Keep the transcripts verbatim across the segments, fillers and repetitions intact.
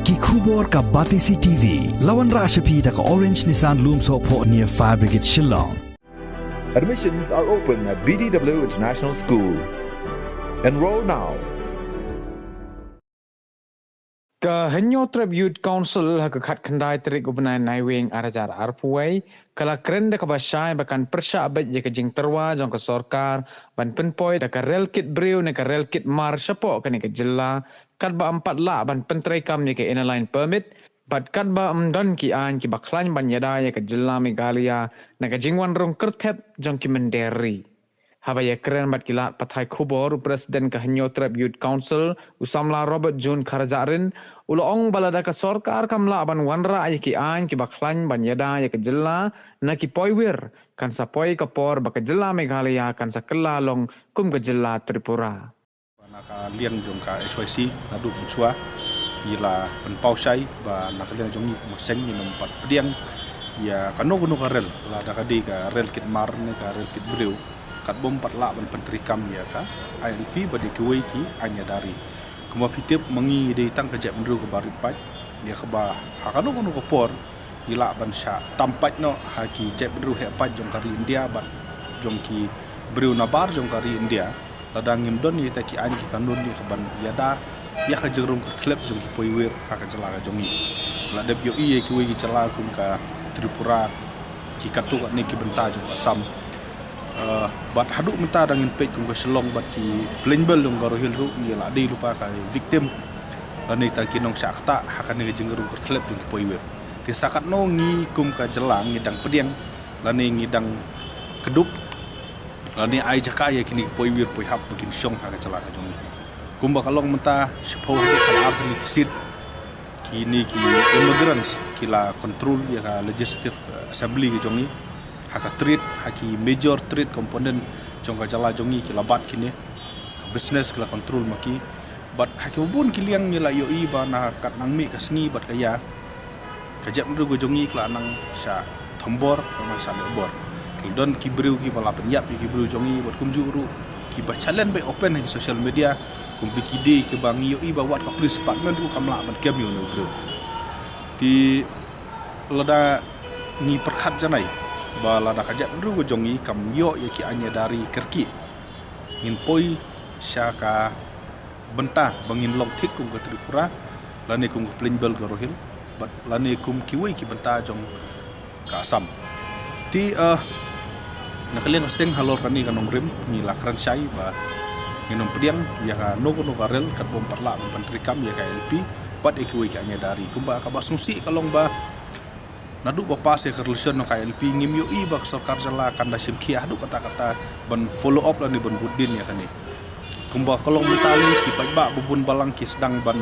Ki khubor ka Batesi T V. La wanrah sha phi da ka Orange Nissan Lumsohphoh near Fire Brigade Shillong. Admissions are open at B D W International School. Enroll now. Ka Hynñiewtrep Youth Council ha ka khatkhyndai tarik u bnai Naiwieng ar hajar arphew wei ka la kren da kaba shai ba kan pyrshah beit ïa ka jingtyrwa jong ka sorkar ban pynpoi da ka rel kit briew ne ka rel kit mar shapoh kane ka jylla katba ym pat lah ban pyntreikam ïa ka Inner Line Permit bad katba ym don ki aiñ kiba khlaiñ ban ïada ïa ka jylla Meghalaya na ka jingwan rung kyrthep jong ki mynder ri. Haba ïakren bad ki lad pathai khubor u President ka Hynñiewtrep Youth Council u samla Robert June Kharjahrin u la ong ba lada ka sorkar kam lah ban wanrah ïa ki aiñ kiba khlaiñ ban ïada ïa ka jylla na ki poiwir kan sa poi ka por ba ka jylla Meghalaya kan sa kylla long kum ka jylla Tripura. Na ka liang jong ka H Y C naduh mynshuwa ngi la pynpaw shai ba na ka liang jong ngi kum ka seng ngin ym pat pdiang ïa kano kano ka rel, lada ka dei ka rel kit mar ne ka rel kit briew, kat bym pat lah ban pyntreikam ïa ka I L P bad ïa kiwei ki aiñ ïada ri. Kumba phi tip ma ngi dei tang ka jaitbynriew kaba rit paid, ïa kaba ha kano kano ka por ngi lah ban shah tam paid noh ha ki jaitbynriew heh paid jong ka ri India bad jong ki briew nabar jong ka ri India. Lada ngim don ïa kita ki aiñ ki kanun ïa kaban ïada ïa ka jingrung kyrthlep jong ki poiwir ha ka jylla ka jong ngi. La dep ïohi ïa kiwei ki jylla kum ka Tripura, ki katto katne ki bynta jong ka Assam. Uh, bad haduh mynta dang ngin peit kum ka Shillong bad ki Pleiñ Bel jong Garo Hills ruh ngi la dei lypa ka victim lane kita ki nongshah ktah ha kane ka jingrung kyrthlep jong ki poiwir. Te sa katno ngi kum ka jylla ngi dang pdiang lane ngi dang kdup lane ai jaka ïa kine ki poiwir poihap ba kin shong ha ka jylla ka jong ngi. Kumba ka long mynta shiphew haduh ka ar tylli ki seat kine ki immigrants ki la control ïa ka Legislative Assembly ka jong ngi. Ha ka trade, ha ki major trade component jong ka jylla jong ngi ki la bat kine, ka business ki la control ma ki. Bad ha kiba bun ki liang ngi la ïohi ba na kat nang mih ka sngi bad ka ïa ka jaitbynriew ka jong ngi ka la nang shah thombor, ka nang shah lehbor. Ki la don ki briew kiba la pynïap ïa ki briew jong ngi bad kumjuh ruh kiba challenge beit open ha ki social media kum Vicky Dey kiba ngi ïohi ba wat ka police department ruh kam lah ban kem ïa une u briew. Te lada ngi pyrkhat janai ba lada ka jaitbynriew ka jong ngi kam ïoh ïa ki aiñ ïada ri kyrkieh, ngin poi sha ka bynta ba ngin long thik kum ka Tripura lane kum ka Pleiñ Bel Garo Hills bad lane kum kiwei ki bynta jong ka Assam. Te uh, na ka liang ka seng halor kane ka nongrim ngi la kren shai ba ngin ym pdiang ïa kano kano ka rel kat bym pat lah ban pyntreikam ïa ka I L P bad ïa kiwei ki aiñ ïada ri. Kumba kaba sngewsih ka long ba naduh ba pass ïa ka resolution jong ka I L P ngim ïohi ba ka sorkar jylla kan da shim khia haduh katta katta ban follow up lane ban bud dien ïa kane. Kumba ka long mynta ne ki paidbah ba bun balang ki sdang ban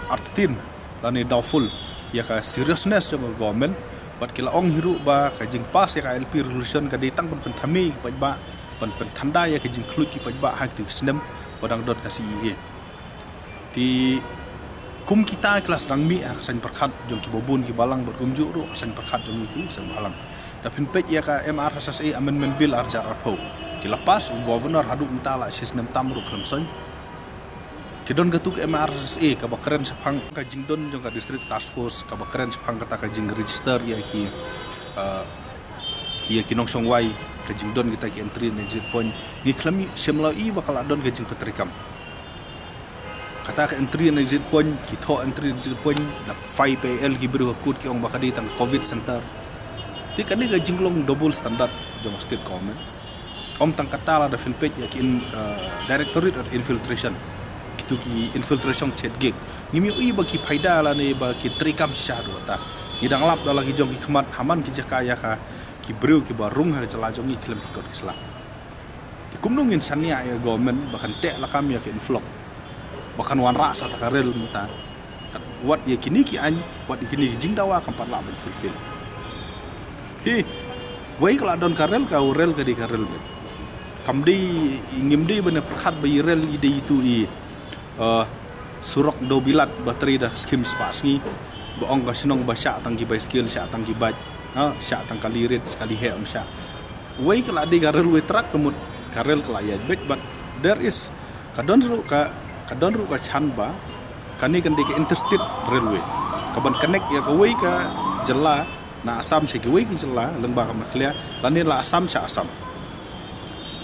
artatien lane doubtful ïa ka seriousness jong ka government bad ki la ong hi ruh ba ka jingpass ïa ka I L P resolution ka dei tang ban pynthame ïa ki paidbah, ban pynthanda ïa ka jingkhluit ki paidbah ha kito ki snem ba dang don ka C A A. Te kum kita ki la sdang mih ha ka saiñ pyrkhat jong kiba bun ki balang bad kumjuh ruh ha ka saiñ pyrkhat jong ngi ki seng bhalang. Da phin peit ïa ka M R S S A Amendment Bill ar hajar arphew ki la pass, u governor haduh mynta la shisnem tam ruh khlem soiñ. Ki don katu ka M R S S A kaba kren shaphang ka jingdon jong ka District Task Force kaba kren shaphang kata ka jingregister ïa ki uh, ïa ki nongshong wai, ka jingdon kita ki entry and exit point. Ngi khlem shym la ïohi ba ka la don ka jingpyntreikam. Kata ka entry and exit point, ki thoh entry and exit point, da phai phi ïa ki briew ha kut ki ong ba ka dei tang covid center. Te kane ka jinglong double standard jong ka state government. Ym tang kata, lada phin peit ïa ki in, uh, Directorate of Infiltration, kitu ki infiltration check gate, ngim ïohi ba ki phaida lane ba ki treikam shisha haduh kata. Ngi dang lap da la ki jong ki khmat ha man ki jaka ïa ka ki briew kiba rung ha ka jylla jong ngi khlem ki kot ki sla. Te kumno ngin shaniah ïa ka government ba kan teh lakam ïa ka influx, ba kan wanrah sa ta ka rel mynta, kat wat ïa kine ki aiñ, wat ïa kine ki jingdawa kam pat lah ban fulfill. Hi, wei ka la don ka rel, ka rel ka dei ka rel beit. Kam dei, ngim dei ban pyrkhat ba i rel i dei itu i, uh, surok do bilat ba trei da skim spah sngi, ba ong ka shnong ba shah tang ki bicycle, shah tang ki bike, ha, shah tang kali rit, kali heh ym shah. Wei ka la dei ka railway track ka mut ka rel ka la ïaid beit, but there is, ka don ruh ka, ka don ruh ka chan ba kane kan dei ka interstate railway. Ka ban connect ïa kawei ka jylla na Assam sha kiwei ki jylla lyngba ka Meghalaya, lane la Assam sha Assam.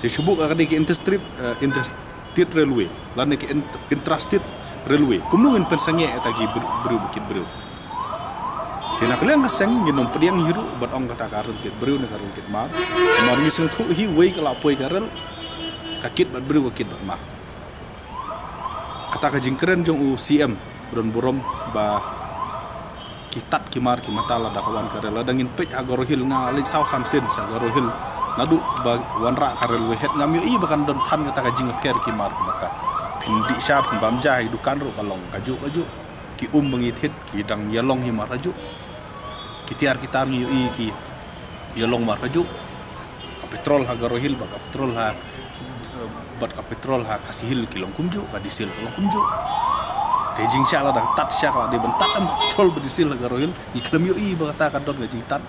Te shu buh ka dei ki interstate, eh, interstate railway, lane ki int-, intrastate railway. Kumno ngin pynsangeh ïa kita ki br-, briew ba kit briew. Te na ka liang ka seng ngin ym pdiang hi ruh ban ong kata ka rel kit briew ne ka rel kit mar. Namar ngi sngewthuh hi wei ka la poi ka rel, ka kit bad briew, ka kit bad mar. Kata ka jingkren jong u C M ba don burom ba ki tad ki mar ki mata lada ka wan ka rel. Lada ngin peit ha Garo Hills, nga leit saw san sien sha Garo Hills, naduh ba wanrah ka railway head, ngam ïohi ba kan don than kata ka jingpher ki mar ki mata. Phin dih sha, phin bam ja ha ki dukan ruh ka long kajuh kajuh. Ki um ba ngi thied ki dang ïalong hi mar kajuh. Ki tiar ki tar ngi ïohi ki ïalong mar kajuh. Ka petrol ha Garo Hills bad ka petrol ha, eh, bad ka petrol ha Khasi Hills ki long kumjuh, ka diesel ka long kumjuh. Te jingshah lada ka tad shah, ka la dei ban tad em ka petrol bad diesel ha Garo Hills, ngi khlem ïohi ba kata ka don ka jingtad.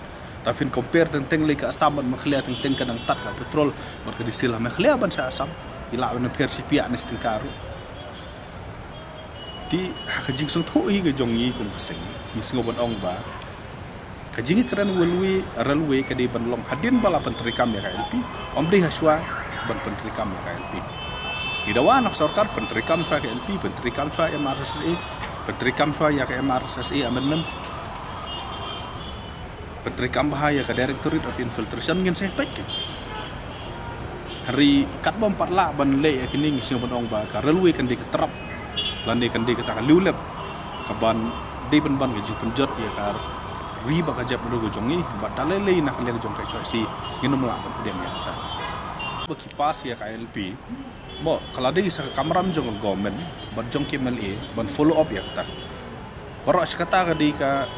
Te phin compare teng teng lei ka Assam bad Meghalaya, teng teng ka dang tad ka petrol bad ka diesel ha Meghalaya ban sha Assam. Ngi lah ban pher shi piah ne shi tyngka ruh. Te ha ka jingsngewthuh hi ka jong ngi kum ka seng, ngi sngew ban ong ba ka jingkren railway, railway ka dei ban long hadien ba la pyntreikam ïa ka I L P, ym dei ha shuwa ban pyntreikam ïa ka I L P. Ngi dawa na ka sorkar pyntreikam shuwa ïa ka I L P, pyntreikam shuwa ïa M R S S A, pyntreikam shuwa ïa ka M R S S A amendment. Pyntreikam bha ïa ka Directorate of Infiltration, ngin sa peit keiñ. Hynrei katba ym pat lah ban leh ïa kine, ngi sngew ban ong ba ka railway kan dei ka trap, lane kan dei kata ka liw lep ka ban dei pynban ka jingpynjot ïa ka ri bad ka jaitbynriew ka jong ngi. Bad da lei lei na ka liang jong ka H Y C ngin ym lah ban pdiang ïa kata. Ba ki pass ïa ka I L P, mo, ka la dei sa ka kamram jong ka government bad jong ki M L A ban follow up ïa kata. Baroh shi katta ka dei ka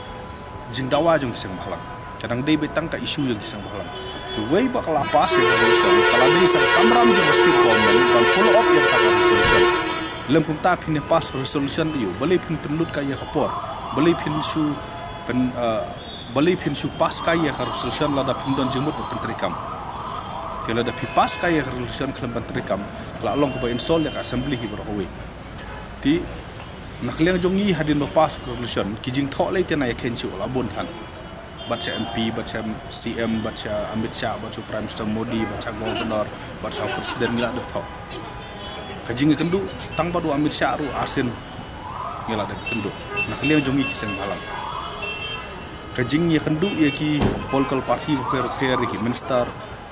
jingdawa jong ki seng bhalang. Ka dang dei beit tang ka issue jong ki seng bhalang. Te wei ba ka la pass ïa ka resolution, ka la dei sa ka kamram jong ka state government ban follow up ïa kata ka resolution. Lem kumta phin ïa pass resolution ïa u, balei phin pynlut kai ïa ka por, balei phin shu pyn, eh, balei phin shu pass kai ïa ka resolution lada phim don jingmut ban pyntreikam. Te lada phi pass kai ïa ka resolution khlem ban treikam, ka la long kaba insult ïa ka assembly hi baroh kawei. Te na ka liang jong ngi, hadien ba pass ka resolution, ki jingthoh lei te na ïa khein shu la bun than. Bad sha M P, bad sha C M, bad sha Amit Shah, bad sha Prime Minister Modi, bad sha Governor, bad sha President, ngi la dep thoh. Ka jingïakynduh tang bad u Amit Shah ruh arsien ngi la dep kynduh na ka liang jong ngi ki seng bhalang. Ka jingïakynduh ïa ki political party bapher bapher, ïa ki minister,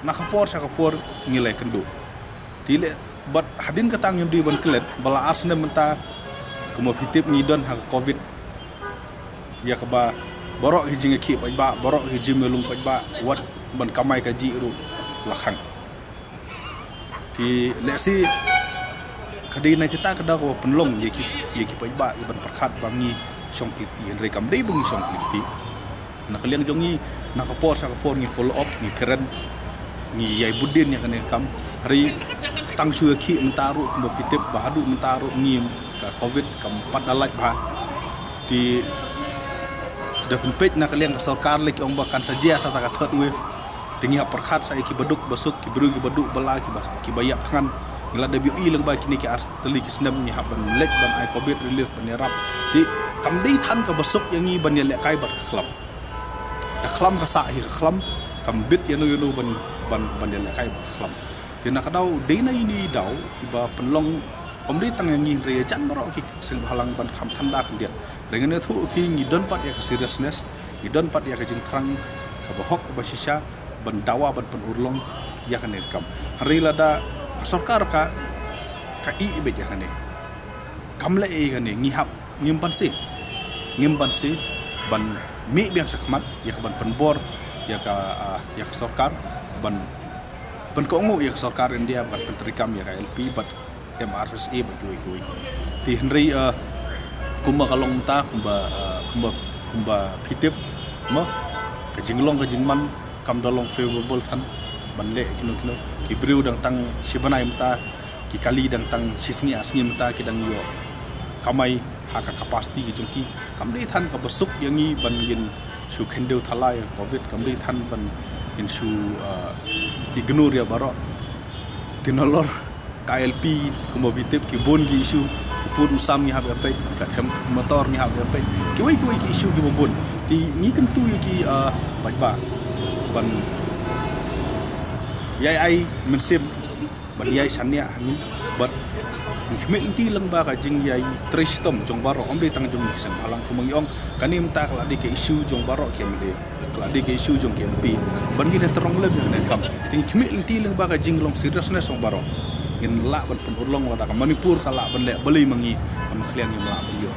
na ka por sha ka por ngi la ïakynduh. Te leh bad hadien kata ngim dei ban klet ba la ar snem mynta, kumba phi tip ngi don ha ka covid, ïa kaba baroh ki jingïakhih paidbah, baroh ki jingïalung paidbah, wat ban kamai kajih ruh la khang. Te lehse ka dei na kita ka daw kaba pynlong ïa ki, ïa ki paidbah ïa ban pyrkhat ba ngi shong kli kti, hynrei kam dei ba ngi shong kli kti. Na ka liang jong ngi, na ka por sha ka por ngi follow up, ngi kren, ngi ïai bud dien ïa kane ka kam. Hynrei tang shu ïakhih mynta ruh kumba phi tip ba haduh mynta ruh ngi, ka covid kam pat da lait bha. Te da phin peit na ka liang ka sorkar lei ki ong ba kan sa jia sa ta ka third wave. Te ngi hap pyrkhat sa ïa ki baduk basuk, ki briew ki baduh bala, ki ba, ki ba ïap thngan. Ngi la dep ïohi lyngba kine ki ar tylli ki snem ngi hap ban leit ban ai covid relief ban ïarap. Te kam dei than kaba suk ïa ngi ban ïalehkai bad ka khlam. Ka khlam ka sah hi ka khlam, kam bit ïano ïano ban, ban, ban ïalehkai bad ka khlam. Te na ka daw dei na ine i daw iba pynlong, ym dei tang ïa ngi hynrei ïa jan baroh ki seng bhalang ban kham than da khyndiat. Hynrei ngan ïathuh ïa phi, ngi don pat ïa ka seriousness, ngi don pat ïa ka jingthrang kaba hok kaba shisha ban dawa ban pynurlong ïa kane ka kam. Hynrei lada ka sorkar ka, ka ïeh beit ïa kane, kam leh ïa kane, ngi hap, ngim banse, ngim banse ban mih biang shakhmat ïa ka ban pynbor ïa ka, ah, ïa ka sorkar, ban pynkohnguh ïa ka sorkar India ban pyntreikam ïa ka I L P bad M R S S A bad kiwei kiwei. Te hynrei, ah, kumba ka long mynta, kumba, ah, kumba, kumba phi tip mo, ka jinglong ka jingman kam da long favorable than ban leh kino kino. Ki briew dang tang shi bnai mynta, ki kali dang tang shi sngi ar sngi mynta, ki dang ïoh kamai ha ka capacity ka jong ki. Kam dei than kaba suk ïa ngi ban ngin shu khyndew thala ïa ka covid, kam dei than ban ngin shu, ah, ignore ïa baroh. Te nalor ka I L P kumba phi tip ki bun ki issue, u Bun u sam ngi hap ïa peit, ka them motor ngi hap ïa peit. Kiwei kiwei ki issue kiba bun. Te ngi kyntu ïa ki, ah, paidbah ban ïai ai mynsiem, ban ïai shaniah ha ngi, bad ngi khmih lynti lyngba ka jingïai trei shitom jong baroh, ym dei tang jong ngi ki seng bhalang, kumba ngi ong, kane mynta ka la dei ka issue jong baroh ki M L A, ka la dei ka issue jong ki M P. Ban ngin ïa tyrong lem ïa kane ka kam. Te ngi khmih lynti lyngba ka jinglong seriousness jong baroh. Ngin lah ban pynurlong lada ka Manipur ka lah ban leh balei ma ngi, kam khliang ngim lah ban ïoh.